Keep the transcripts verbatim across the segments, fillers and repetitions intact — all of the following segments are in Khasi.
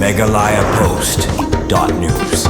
Meghalaya Post dot news.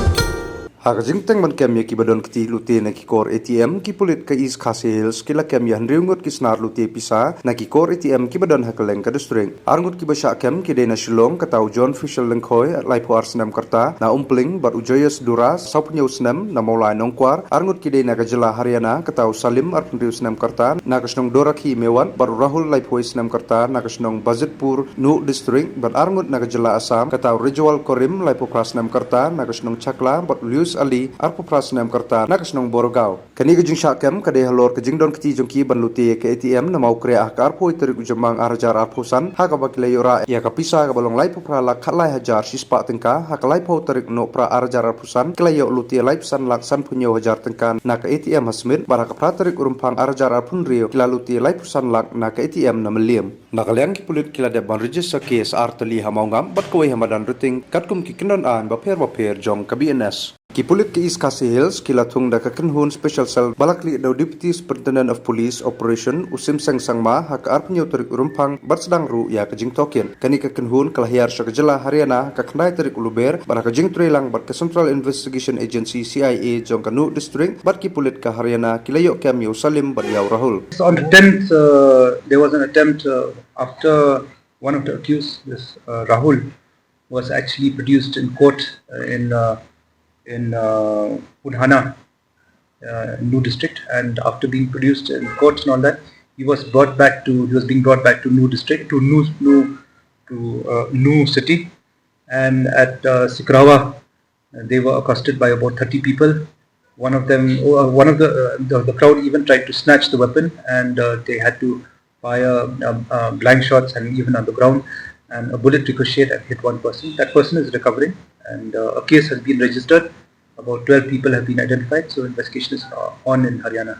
Ha ka jingteng ban kem ïa kiba don kti lute na ki kor A T M, ki pulit ka East Khasi Hills ki la kem ïa hynriew ngut ki snar lute pisa na ki kor A T M kiba don ha kylleng ka district. Ar ngut kiba shah kem ki dei na Shillong, kata u John Fisher Lyngkhoi, laiphew ar snem ka rta, na Umpling, bad u Joyous Dura, sawphew hynñiew snem, na Mawlai Nongkwar. Ar ngut ki dei na ka jylla Haryana, kata u Salim, arphew hynriew snem ka rta, na ka shnong Dorakhi Mewat, bad u Rahul, laiphew wei snem ka rta, na ka shnong Bazitpur, Nuh District, bad ar ngut na ka jylla Assam, kata u Rijwal Korim, laiphew phra snem ka rta, na ka shnong Chakla, bad u Lius Ali, arphew phra snem ka rta, na ka shnong Borogaon. Kane ka jingshah kem ka dei halor ka jingdon kti jong ki ban lute ïa ka A T M na Mawkriah ha ka arphew tarik u Jymmang ar hajar arphew san, ha kaba ki la ïoh rah ïa ka pisa kaba long laiphew phra lak khatlai hajar shispah tyngka, ha ka laiphew tarik u Nohprah ar hajar arphew san, ki la ïoh lute laiphew san lak sanphew hynñiew hajar tyngka na ka A T M ha Smit, bad ha ka phra tarik u Rymphang ar hajar arphew hynriew ki la lute laiphew san lak na ka A T M na Mylliem. Na ka liang ki pulit ki la dep ban register case ar tylli ha Mawngap, bad kawei ha Madan Ryting, katkum ki kyndon aiñ bapher bapher jong ka B N S. Ki pulit ka East Khasi Hills ki la thung da ka kynhun Special Cell ba la khlieh da u Deputy Superintendent of Police Operation u Simseng Sangma ha ka arphew hynñiew tarik u Rymphang bad sdang ruh ïa ka jingtohkit. Kane ka kynhun ka la hiar sha ka jylla Haryana ha ka khyndai tarik u Lber bad ha ka jingtrei lang bad ka Central Investigation Agency, C I A, jong ka Nuh District bad ki pulit ka Haryana ki la ïoh kem ïa u Salim bad ïa u Rahul. So on the tenth, uh, there was an attempt, uh, after one of the accused, this, uh, Rahul, was actually produced in court, uh, in, uh, in, uh, Punhana, uh, in Nuh District, and after being produced in court and all that, he was brought back to he was being brought back to Nuh District, to Nuh Nuh to, uh, Nuh City, and at, uh, Sikrawa, uh, they were accosted by about thirty people. One of them, uh, one of the, uh, the the crowd even tried to snatch the weapon, and, uh, they had to fire, um, uh, blank shots and even on the ground. And a bullet ricocheted and hit one person. That person is recovering, and, uh, a case has been registered. About twelve people have been identified, so investigation is, uh, on in Haryana.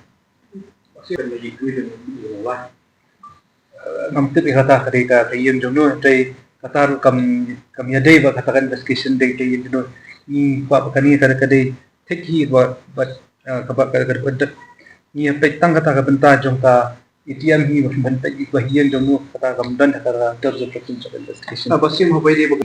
Uh, ngam tip ïa kata ka dei ka, ka ïing jong no, dei kata ruh kam, kam ïadei bad kata ka investigation dei ka ïing jong no. Ngi kwah ba kane ka, ka dei thik hi bad, bad, uh, kaba, ka, ka, ka, ngi ïa peit tang kata ka bynta jong ka A T M hi, ban peit ïa ka ïing jong no, kata kam don ha ka terms of reference of investigation. Ah, ba sim ha bai dei ba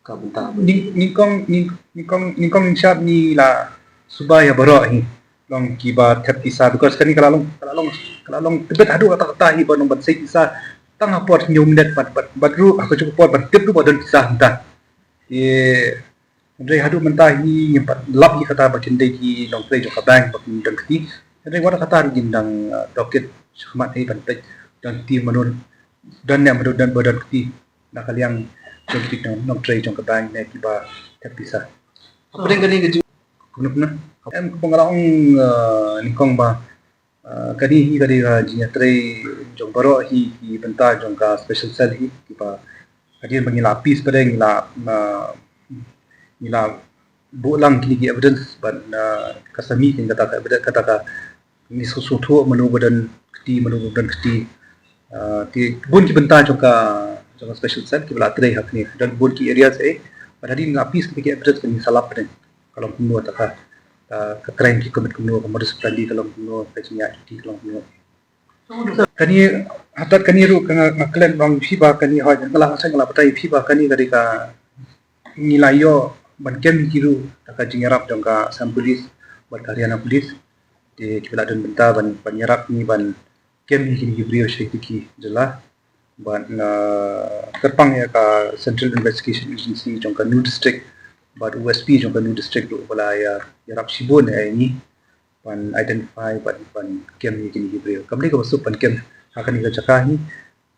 ka bynta. Nyng-, nyngkong, nyng-, nyngkong, nyngkong nyngshap ngi la suba ïa baroh hi. Long kiba thep pisa, because kane ka la long, ka la long, ka la long tebit haduh katta katta hi ba long ban sei pisa tang ha por hynñiew minit bad, bad, bad ruh ha kajuh ka por ban tip ruh ba don pisa mynta. Te hynrei haduh mynta hi ngim pat lap ïa kata ba kin dei ki nongtrei jong ka bank ba kin don kti. Hynrei wat la kata ruh ngin dang, uh, tohkit shakhmat hi ban peit don kti mano, don ne mano don ba don kti. Na ka liang jong ki nong, nongtrei jong ka bank ne kiba thep pisa. Hapdeng kane ka jing kumno kumno. Em, kaba nga la ong, eh, nyngkong ba, eh, kane hi ka dei ka jingïatrei jong baroh hi, ki bynta jong ka special cell hi, kiba hadien ba ngi la pis pdeng ngi la, eh, ngi la buh lang kine ki evidence bad, eh, ka sa mih kane kata ka evidence kata ka ngi shu sngewthuh mano ba don kti, mano ba don kti. Ah, te bun ki bynta jong ka, jong ka special cell kiba la trei ha kane. Don bun ki areas eh, bad hadien la pis kine ki evidence kane sa lap pdeng. Ka long kumno kata ka, ka, ka crime ki commit kumno, ka modus operandi ka long kumno, ka jingïaid kti ka long kumno. Kane, hatat kane ruh ka nga, nga klet bang phi ba kane hoi, nga la nga sa nga la batai phi ba kane ka dei ka ngi la ïoh ban kem ki ruh da ka jingïarap jong ka Assam Police bad ka Haryana Police. Te kiba la don bynta ban, ban ïarap ngi ban kem ïa kine ki briew sha kine ki jylla. Bad nga kyrpang ïa ka Central Investigation Agency jong ka Nuh District bad u S P jong ka Nuh District ruh ba la ïa, ïarap shibun ïa ngi ban identify bad ban kem ïa kine ki briew. Kam dei kaba suk ban kem ha kane ka jaka hi.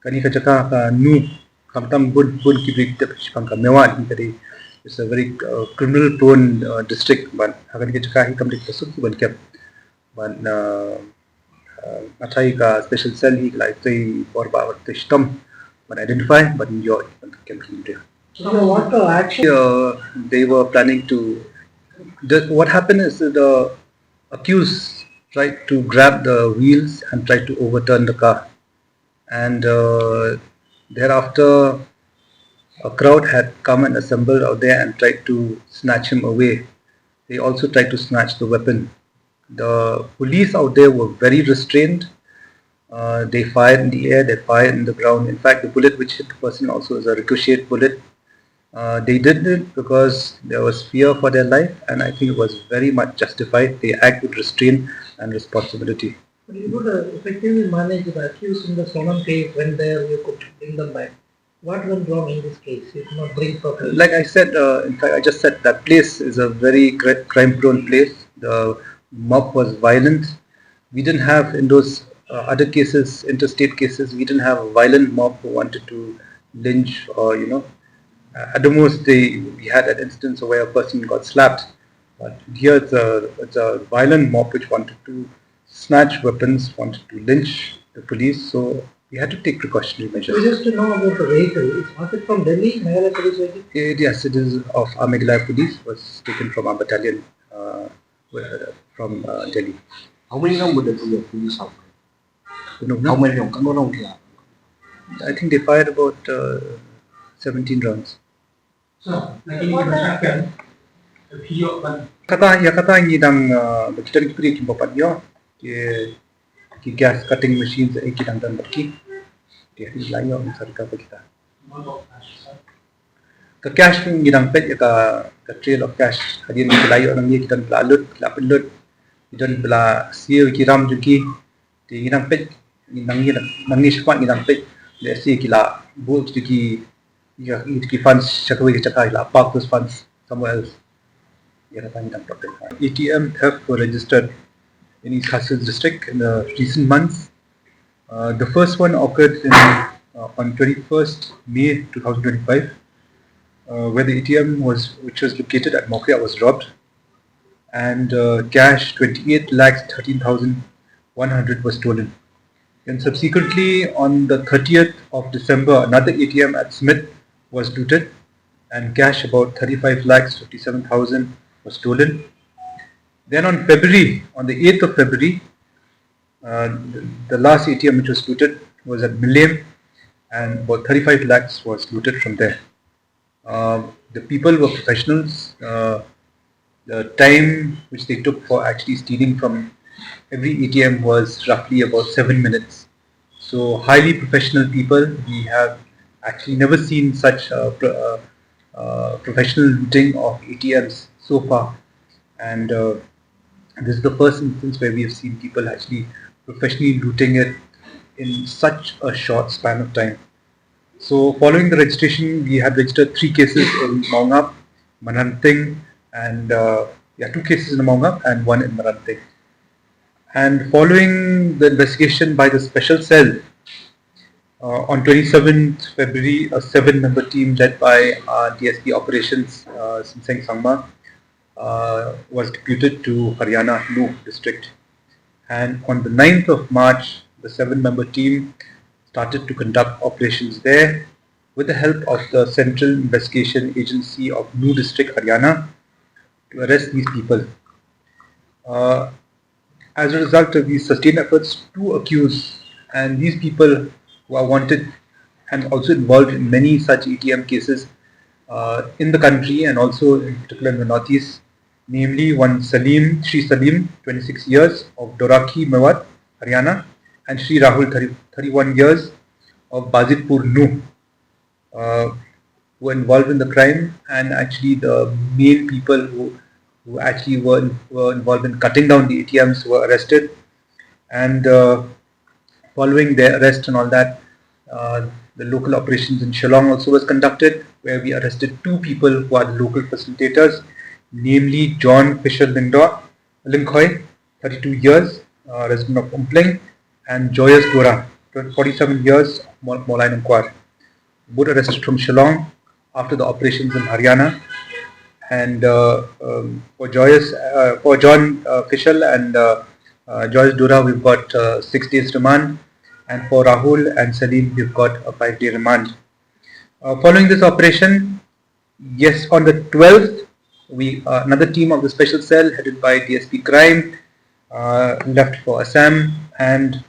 Kane ka jaka ka Nuh, khamtam bun, bun ki briew tip shaphang ka Mewat hi ka dei. It's a very, uh, criminal prone, uh, district, bad ha kane ka jaka hi kam dei kaba suk ban kem. Bad, uh, uh, nga tharai ka special cell hi ka la trei por ba, ba trei shitom ban identify bad ïoh ban kem ki briew. So what the action? Uh, they were planning to, the, what happened is the accused tried to grab the wheels and tried to overturn the car. And, uh, thereafter, a crowd had come and assembled out there and tried to snatch him away. They also tried to snatch the weapon. The police out there were very restrained. Uh, they fired in the air, they fired in the ground. In fact, the bullet which hit the person also is a ricocheted bullet. Uh, they did it because there was fear for their life, and I think it was very much justified. They act with restraint and responsibility. But you could uh, effectively manage the accused in the Sonam case when there you could bring them back. What went wrong in this case? You could not bring properly. Like I said, uh, in fact, I just said that place is a very cri- crime-prone place. The mob was violent. We didn't have in those uh, other cases, interstate cases, we didn't have a violent mob who wanted to lynch or, you know, uh, at the most they we had an instance where a person got slapped. But here it's a, it's a violent mob which wanted to snatch weapons, wanted to lynch the police. So we had to take precautionary measures. So just to know about the vehicle, is was it from Delhi, Meghalaya Police Vehicle? It, yes, it is of our Meghalaya Police, was taken from our battalion uh, from uh, Delhi. How many rounds would the police, police have? You know, How many rounds? How many rounds? I think they fired about uh, seventeen rounds. So, like in the Kata, ïa kata ngi dang uh, kita ngi pyrkhat ki bapatio ki, ki gas cutting machines eh ki dang dang bad ki. Ki la ïoh ngi sa recover kita. Ka cash ngi dang peit ïa ka, ka trail of cash. Hadien ki la ïoh nang ngi kita la lut, la pynlut. Ki don la siew ki ram jong ki. Te ngi dang peit, ngi dang ngi dang ngi shakhmat ngi dang peit. Let's see ki la buh ki ki ki funds sha kawei ka jaka, ki la park those funds somewhere else. Ïa kata ngi dang peit. A T M theft were registered in East Khasi Hills district in the recent months. Uh, the first one occurred in, uh, on twenty-first May two thousand twenty-five, uh, where the A T M was, which was located at Mawkyrwat, was robbed, and uh, cash twenty-eight lakhs thirteen thousand one hundred was stolen. And subsequently, on the thirtieth of December, another A T M at Smit was looted, and cash about thirty-five lakhs fifty-seven thousand was stolen. Then on February, on the eighth of February, uh, the, the last A T M which was looted was at Mylliem, and about thirty-five lakhs was looted from there. Uh, the people were professionals. Uh, the time which they took for actually stealing from every A T M was roughly about seven minutes. So highly professional people. We have actually never seen such uh, pro- uh, uh, professional looting of A T Ms so far, and uh, this is the first instance where we have seen people actually professionally looting it in such a short span of time. So following the registration, we had registered three cases in Mawngap, Mawryngkneng, and uh, yeah, two cases in Mawngap and one in Mawryngkneng. And following the investigation by the special cell, uh, on twenty-seventh February, a seven-member team led by our D S P operations, uh, Sinseng Sangma, uh, was deputed to Haryana, Nuh district. And on the ninth of March, the seven-member team started to conduct operations there with the help of the Central Investigation Agency of Nuh district, Haryana, to arrest these people. Uh, as a result of these sustained efforts, two accused, and these people who are wanted and also involved in many such A T M cases uh, in the country and also in particular in the Northeast, namely one Salim, Shri Salim, twenty-six years, of Dorakhi, Mewat, Haryana, and Shri Rahul, thirty, thirty-one years, of Bazitpur, Nuh, uh, were involved in the crime, and actually the main people who, who actually were, were involved in cutting down the A T Ms were arrested. And uh, following their arrest and all that, uh, the local operations in Shillong also was conducted, where we arrested two people who are the local facilitators, namely John Fisher Lyngdoh, Lyngkhoi, thirty-two years, uh, resident of Umpling, and Joyous Dora, forty-seven years, Mawlai Nongkwar. Both arrested from Shillong after the operations in Haryana. And uh, um, for Joyous, uh, for John uh, Fisher and uh, uh, Joyous Dora, we've got uh, six days remand. And for Rahul and Salim, we've got a five-day remand. Uh, following this operation, yes, on the twelfth, we uh, another team of the special cell headed by D S P Crime uh, left for Assam, and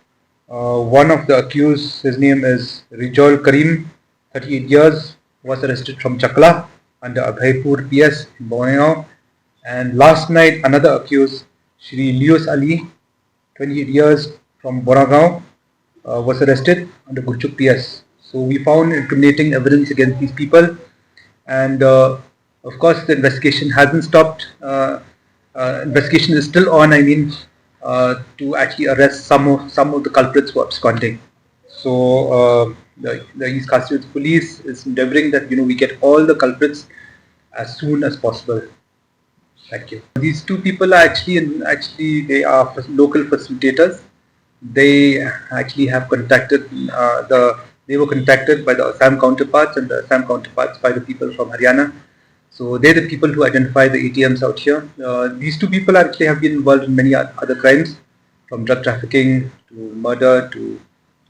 uh, one of the accused, his name is Rijol Karim, thirty-eight years, was arrested from Chakla under Abhaipur P S in Bongaigaon. And last night, another accused, Shri Lius Ali, twenty-eight years, from Boragaon, uh, was arrested under Gurchuk P S. So we found incriminating evidence against these people, And uh, of course, the investigation hasn't stopped. Uh, uh, investigation is still on, I mean, uh, to actually arrest some of, some of the culprits who are absconding. So uh, the, the East Khasi Hills Police is endeavoring that, you know, we get all the culprits as soon as possible. Thank you. These two people are actually, actually they are fac- local facilitators. They actually have contacted uh, the. They were contacted by the Assam counterparts, and the Assam counterparts by the people from Haryana. So they're the people who identify the A T Ms out here. Uh, these two people actually have been involved in many o- other crimes, from drug trafficking to murder to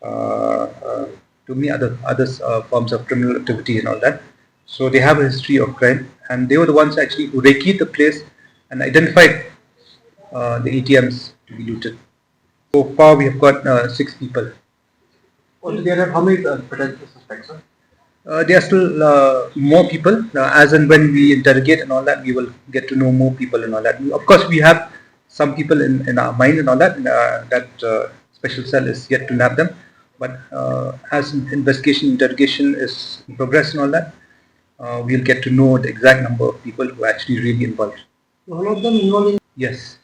uh, uh, to many other other uh, forms of criminal activity and all that. So they have a history of crime, and they were the ones actually who recce the place and identified uh, the A T Ms to be looted. So far, we have got uh, six people. Altogether, how many uh, potential suspects, sir? Uh, there are still uh, more people. Uh, as and when we interrogate and all that, we will get to know more people and all that. Of course, we have some people in, in our mind and all that, uh, that uh, special cell is yet to nab them. But uh, as investigation, interrogation is in progress and all that, uh, we'll get to know the exact number of people who are actually really involved. So all of them involving? Yes.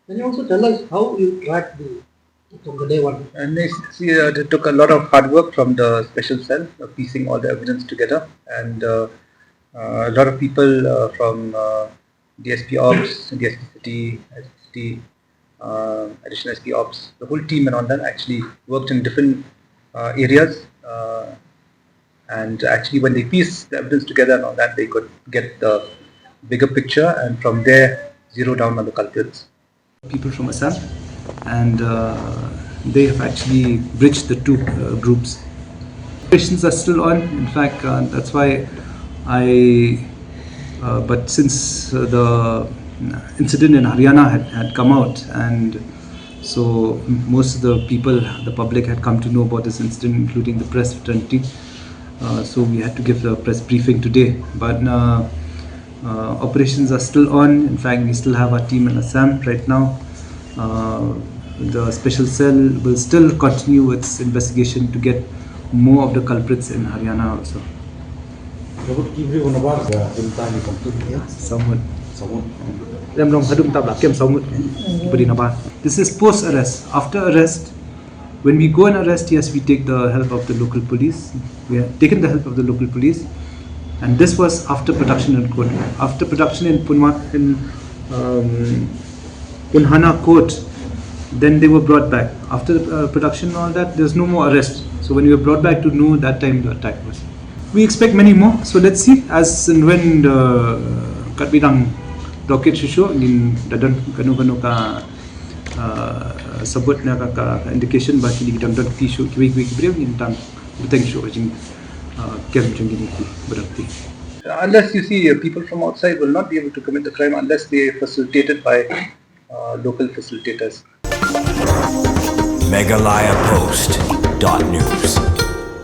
Can you also tell us how you tracked the from the day one? And they, see, uh, it took a lot of hard work from the special cell, uh, piecing all the evidence together, and uh, uh, a lot of people uh, from uh, D S P Ops, D S P City, S P City, uh, Additional S P Ops, the whole team and all that actually worked in different uh, areas. Uh, and actually, when they piece the evidence together and all that, they could get the bigger picture and from there zero down on the culprits. People from Assam, and uh, they have actually bridged the two uh, groups. Operations are still on. In fact, uh, that's why I. Uh, but since uh, the incident in Haryana had, had come out, and so most of the people, the public, had come to know about this incident, including the press fraternity. Uh, so we had to give the press briefing today. But uh, uh, operations are still on. In fact, we still have our team in Assam right now. Uh, the special cell will still continue its investigation to get more of the culprits in Haryana also. Robert Kibri wanabar, uh, Punta ni Kangtung, ya? Saumut. Saumut. Lem dong hadum tab la kem Saumut. Beri nabar. This is post arrest. After arrest, when we go and arrest, yes, we take the help of the local police. We have taken the help of the local police, and this was after production in court. After production in Punwa in um, Punhana court, then they were brought back. After uh, production and all that, there's no more arrest. So when we were brought back to Nuh, that time the attack was. We expect many more. So let's see as and when the Katbidang docket shuh shuh ngin da don kano kano ka uh, sabut na ka, ka indication ba kini ki dang don kti shuh kiwei kiwei ki briew ngin tang bteng shuh jing uh, kem jong kini ki ba dang kti. Unless you see uh, people from outside will not be able to commit the crime unless they are facilitated by uh, local facilitators. Meghalaya Post dot news.